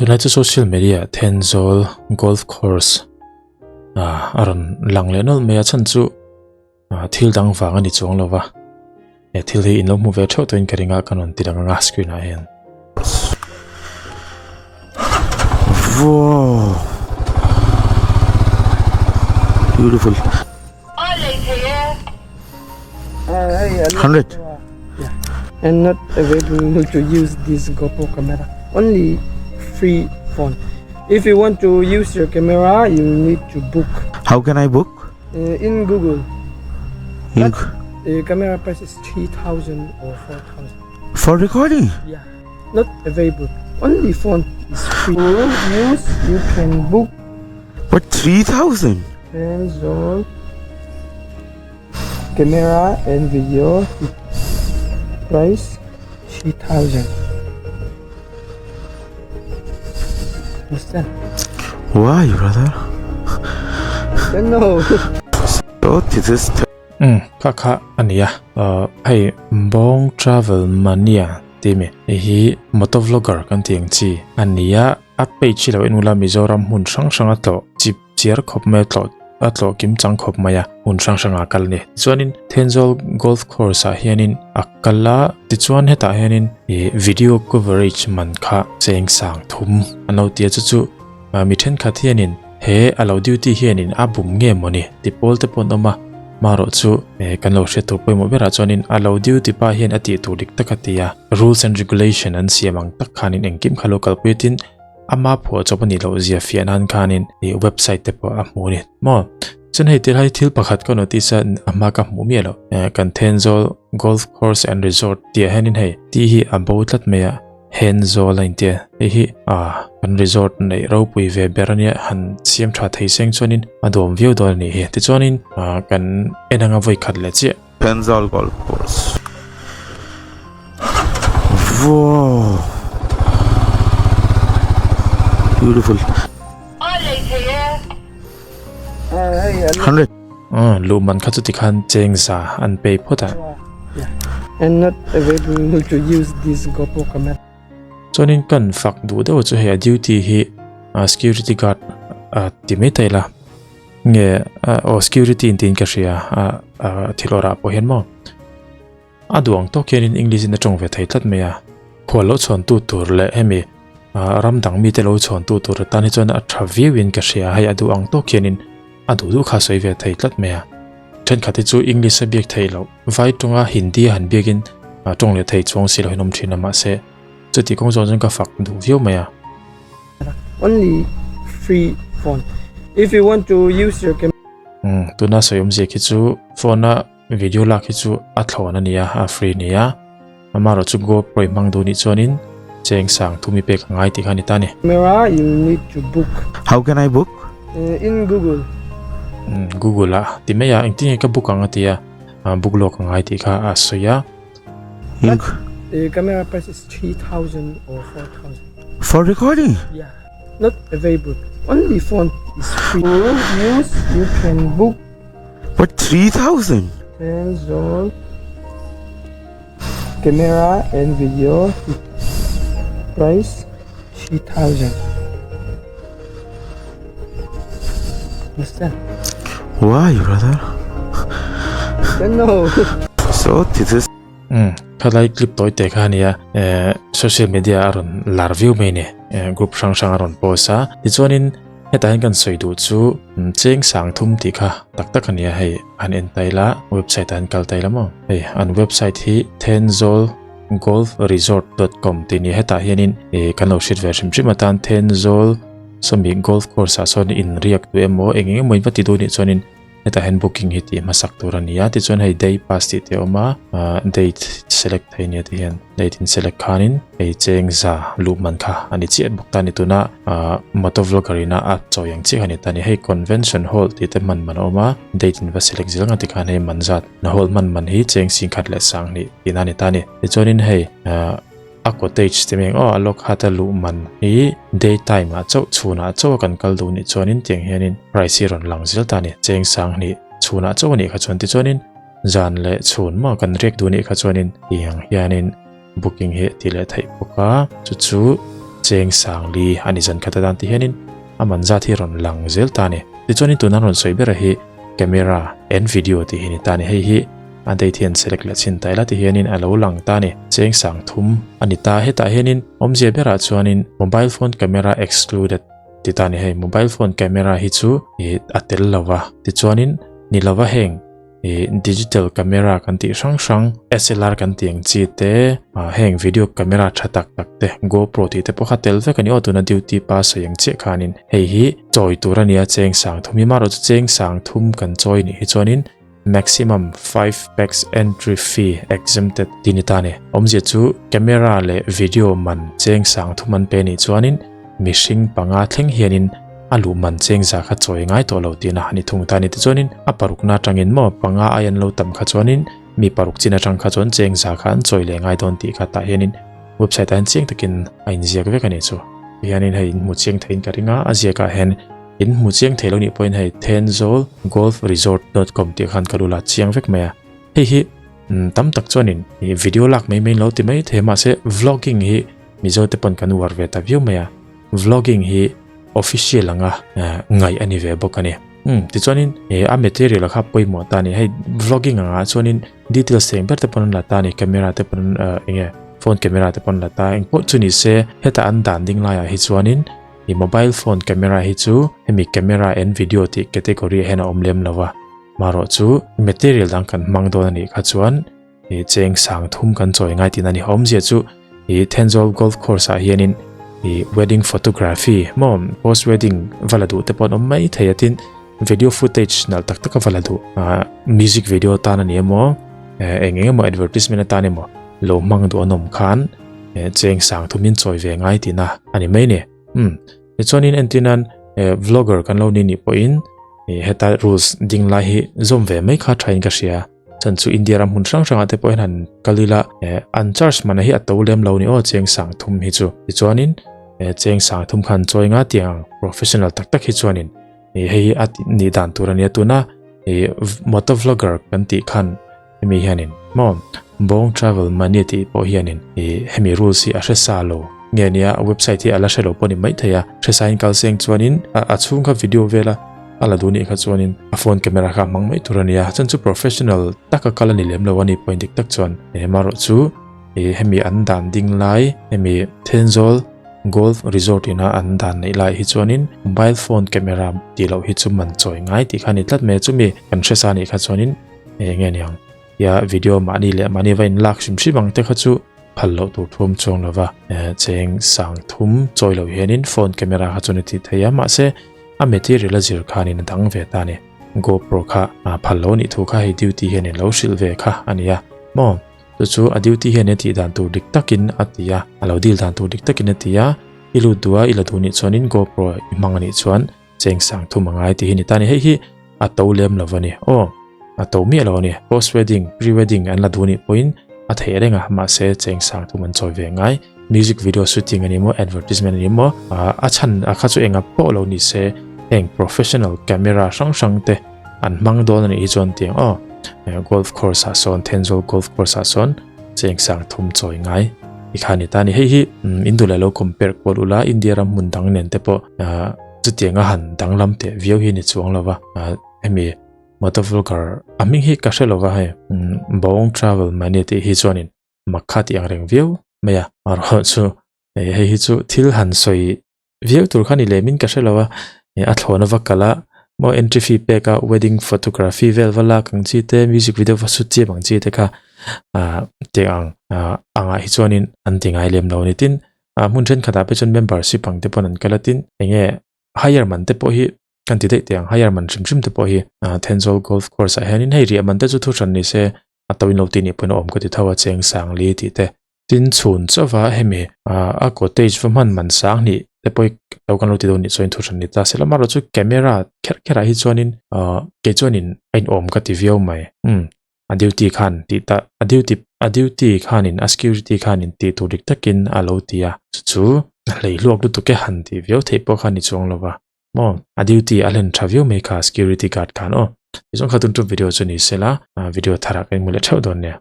Tunlai chu social media Thenzawl golf course a rawn lang leh nawlh mai a chhan chu thil dang vang a ni chuang lo va he thil hi in lo hmu ve theuh tawhin ka ring a ka rawn ti lang anga screen ah hian. Wow beautiful. 100. And not available to use this GoPro camera. Only free phone. If you want to use your camera, you need to book. How can I book? Uh, in Google. In But the camera price is 3,000 or 4,000. For recording? Yeah. Not available. Only phone is free. To use, you can book. But 3,000? Depends on camera and video price 3,000. Understand? Why, brother? Don't know. So this is Um, kha kha a ni a, uh, hei Bawng Travel Mania tih mi hei hi moto vlogger kan tih ang chi a ni a, a page hi lo en ula Mizoram hmun hrang hrang a tlawh chip chiar khawp mai a tlawh a tlawh kim chang khawp mai a hmun hrang hrang ah kal a ni. Tichuanin Thenzawl Golf Course ah hianin a kal a, tichuan hetah hianin ih video coverage man kha cheng sang thum an lo ti a chu chu mi thenkhat hianin he a lo duty hianin a bum nge mawni ti pawl te pawh an awm a marawh chu eh kan lo hriat tur pawimawh berah chuanin a lo duty pa hian a tih tur dik tak a ti a rules and regulation an siam ang tak khanin engkim kha lo kalpui a tin ama phuah chawp a nih loh zia fiah nan khanin ih website te pawh a hmu a ni maw chuan hei tilai thil pakhat ka notice a a hma ka hmuh miah loh eh kan Thenzawl golf course and resort tih ah hianin hei tih hi a bo tlat mai a. Henzawl a intia hei hi ah kan resort neih ropui ve ber ania han siam tha thei seng chuanin a dawm viau dawn a nih hi tichuanin ah kan en anga vawi khat leh chiah. Thenzawl golf course wow beautiful 100. Aw luh man kha chu tikhan cheng za an pay phawt a. And not available to use this GoPro camera. Chuanin kan fak duh deuh chu hei a duty hi security guard a ti mai ta ila nge aw security in tiin ka hria a thil awrah pawh hian maw a duh ang tawk hianin English in a tawng ve thei tlat mai a khual lo chhawn tu tur leh hemi ram dang mite lo chhawn tu tur atan hi chuan a tha viau in ka hria hei a duh ang tawk hianin a duh duh kha sawi ve thei tlat mai a thenkhat hi chu English a biak theih loh vai tawnga Hindi a han biakin tawng leh thei chuang si lo hian awm thin a mahse chuti kawng zawng chuan ka fak duh viau mai a. Only free phone if you want to use your camera. Umm tuna sawi awmzia khi chu phone a Video lak hi chu a thlawn a nia, a free nia. Amaherawh chu GoPro i hmang duh nih chuanin cheng sang thum i pek a ngai tih kha a ni ta a ni. Camera you need to book. How can I book? In Google. Google ah ti mai a, engtin nge ka book ang a ti a, book lawk a ngai tih kha a sawi a. In. But camera price is 3000 or 4000. For recording? Yeah, not available. Only phone is free. To use you can book. But 3000? Thenzawl camera and video price 3000. Understand? Why brother? Don't know. So this is Um khalai clip tawi te kha ania eh social media a rawn lar viau mai ni eh group hrang hrang a rawn post a tichuanin hetah hian kan sawi duh chu cheng sang thum tih kha tak tak a nia hei an en ta ila website ah an kal ta ila maw hei an website hi Thenzawl golf resort dot com tih nia hetah hianin ih kan lo hriat ve hrim hrim atan Thenzawl sawmi golf course ah sawn inriak duh emaw eng eng emaw in va ti duh anih chuanin. Hetah hian booking hi tih hmasak tur a ni a, tichuan hei day pass tih te a awm a, ah date select thei nia ti hian date in select khanin hei cheng za luh man kha a ni chiah bawk ta a ni tuna ah motor vlogger ina a chawi ang chiah kha a ni ta a ni hei convention hall tih te hman man a awm a date in va select zel ang a tikhan hei man zat na hall hman man hi cheng sing khat leh sang hnih tihna a ni ta a ni tichuanin hei ah. A cottage te meng aw a log hat a luh man hi day time ah chauh chhun ah chauh a kan kal duh nih chuanin tiang hianin price hi rawn lang zel ta a ni cheng sang hnih chhun ah chauh a nih kha chuan tichuanin zan leh chhun maw kan riak duh nih kha chuanin tiang hianin booking hi a ti leh theih bawk a chu chu. Cheng sang li a ni zan khat atan ti hianin a man zat hi rawn lang zel ta a ni. Tichuanin tuna an rawn sawi ber hi camera and video tih hi ni ta a ni. Hei hi a date hi an select leh chhin ta ila ti hianin a lo lang ta a ni. Cheng sang thum a ni ta. Hetah hianin awmzia berah chuanin mobile phone camera excluded ti ta a ni. Hei mobile phone camera hi chu a tel lo va. Tichuanin ni lova heng. Ih digital camera kan tih hrang hrang SLR kan tih ang chi te ah heng video camera tha tak tak te GoPro tih te pawh kha tel vek a ni aw tuna duty pa sawi ang chiah khanin hei hi chawi tur a nia cheng sang thum hi marawh chu cheng sang thum kan chawi nih hi chuanin maximum five pax entry fee exempted tih ni ta a ni awmzia chu camera leh video man cheng sang thum an pe nih chuanin mihring panga thleng hianin a luh man cheng za kha chawi ngai tawh lo tihna a ni thung ta a ni. Tichuanin a parukna atangin maw panga ai an lo tam kha chuanin mi paruk chin atang kha chuan cheng za kha an chawi leh ngai dawn tih kha tah hianin website ah hian chiang takin a inziak vek a ni chu. Tihianin hei inhmu chiang theiin ka ring a, a ziakah hian inhmu chiang thei lo nih pawhin hei Thenzawl Golf Resort dot com tih khan ka lula chiang vek mai a. Hei hi tam tak chuanin video lak mai mai in lo ti mai thei mahse vlogging hi Mizo te pawn kan uar ve ta viau mai a, vlogging hi official anga ngaih a ni ve bawk a ni. Umm tichuanin a material kha pawimawh ta a ni, hei vlogging angah chuanin details thei ang ber te pawn an la ta a ni, camera te pawn eng nge phone camera te pawn an la ta a, engpawh chu ni se heta an dan ding laiah hi chuanin ih mobile phone camera hi chu hemi camera and video tih category ah hian a awm lem lo va, marawh chu material dang kan hmang dawn a nih kha chuan. Ih cheng sang thum kan chawi ngai tihna a ni. Awmzia chu ih Thenzawl Golf Course ah hianin ih wedding photography maw post wedding va la duh te pawh an awm mai thei a tin video footage nalh tak tak a va la duh ah music video tan a ni emaw eh eng eng emaw advertisement atan emaw lo hmang duh an awm khan eh cheng sang thum in chawi ve ngai tihna a ni mai a ni. Umm tichuanin entirnan eh vlogger kan lo ni nih pawhin ih heta rules ding lai hi zawm ve mai kha thain ka hria. Chan chu India ram hmun hrang hrangah te pawh hian han kal ila eh an charge man hi a to lem lo ni aw cheng sang thum hi chu tichuanin eh cheng sang thum khan chawi nga tiang professional tak tak hi chuanin ih hei hi a nih dan tur a nia tuna ih motor vlogger kan tih khan hemi hianin maw Bawng travel mania tih pawh hianin ih hemi rules hi a hre sa lo nge nia website hi a la hre lo pawh a ni maithei a hre sain kal seng chuanin a chhung kha video vela A la duh nih kha chuanin a phone camera kha a hmang mai tur a nia, chuan chu professional taka kal a ni lem lo a ni point dik tak chuan emarawh chu ih hemi an dan ding lai hemi Thenzawl Golf Resort ina an dan neih lai hi chuanin mobile phone camera tih loh hi chu man chawi ngai tih kha a ni tlat mai a, chumi kan hre sa nih kha chuanin eng nge niang tia video mahni leh mahni va in lak hrim hrim ang te kha chu phal loh tur thu awm chuang lova cheng sang thum chawi loh hianin phone camera kha chuan a tih theih a mahse A material a zir khanin a dang ve ta a ni. GoPro kha a phal lo nih thu kha hei duty hianin lo hrilh ve kha a ni a. Maw? Chu chu a duty hian a tih dan tur dik takin a ti a, a lo deal dan tur dik takin a ti a, i lut duh a, i la duh nih chuanin GoPro i hmang a nih chuan cheng sang thum a ngai tih hi ni ta a ni. Hei hi a to lem lo a ni. Aw, a to miah lo a ni. Post wedding, pre wedding an la duh nih pawhin a theih reng a, mahse cheng sang thum an chawi ve ngai. Music video shooting a ni maw, advertisement a ni maw, a chhan a kha chu enga pawh lo ni se, heng professional camera hrang hrang te an hmang dawn a nih hi chuan tiang aw, golf course ah sawn, Thenzawl golf course ah sawn cheng sang thum chawi ngai i kha a ni ta a ni. Hei hi in duh leh lo compare kual ula, India ram hmun dang nen te pawh chutianga han danglam teh viau hi a ni chuang lo va, hemi motor vlogger a hming hi ka hre lo va hei, Bawng Travel Mania tih hi chuanin mak kha tih ang reng viau mai a erawh chu hei hi chu thil han sawi viau tur kha ni lem in ka hre lo a a thlawhna va kal a maw entry fee pek a wedding photography vel va lak ang chi te music video va shoot chiam ang chi te kha ah tih ang ah angah hi chuanin an ti ngai lem lo a ni tin ah hmun thenkhatah pawh chuan membership ang te pawn an kal a tin enge hire man te pawh hi kan ti daih teh ang hire man hrim hrim te pawh hi ah Thenzawl golf course ah hianin hei riah man te chu thu hran ni se a to in lo tih nih pawhin a awm ka ti tho a cheng sang li tih te tin chhun chauh a hemi ah a cottage va hman man sang hnih te pawh hi lo kan lo ti dawn nih chuan thu hran ni ta se la amaherawhchu camera kher kher ah hi chuanin ah kei chuanin a inawm ka ti viau mai umm a duty khan tih ta a duty a duty khanin a security khanin tih tur dik takin a lo ti a chu chu hlei hluak lutuk e han tih viau theih pawh kha ni chuang lo va. Maw a duty a hlen tha viau mai kha security guard khan aw. Tichuan kha tun tum video chu ni sela video thar ah ka inhmu leh theuh dawn nia.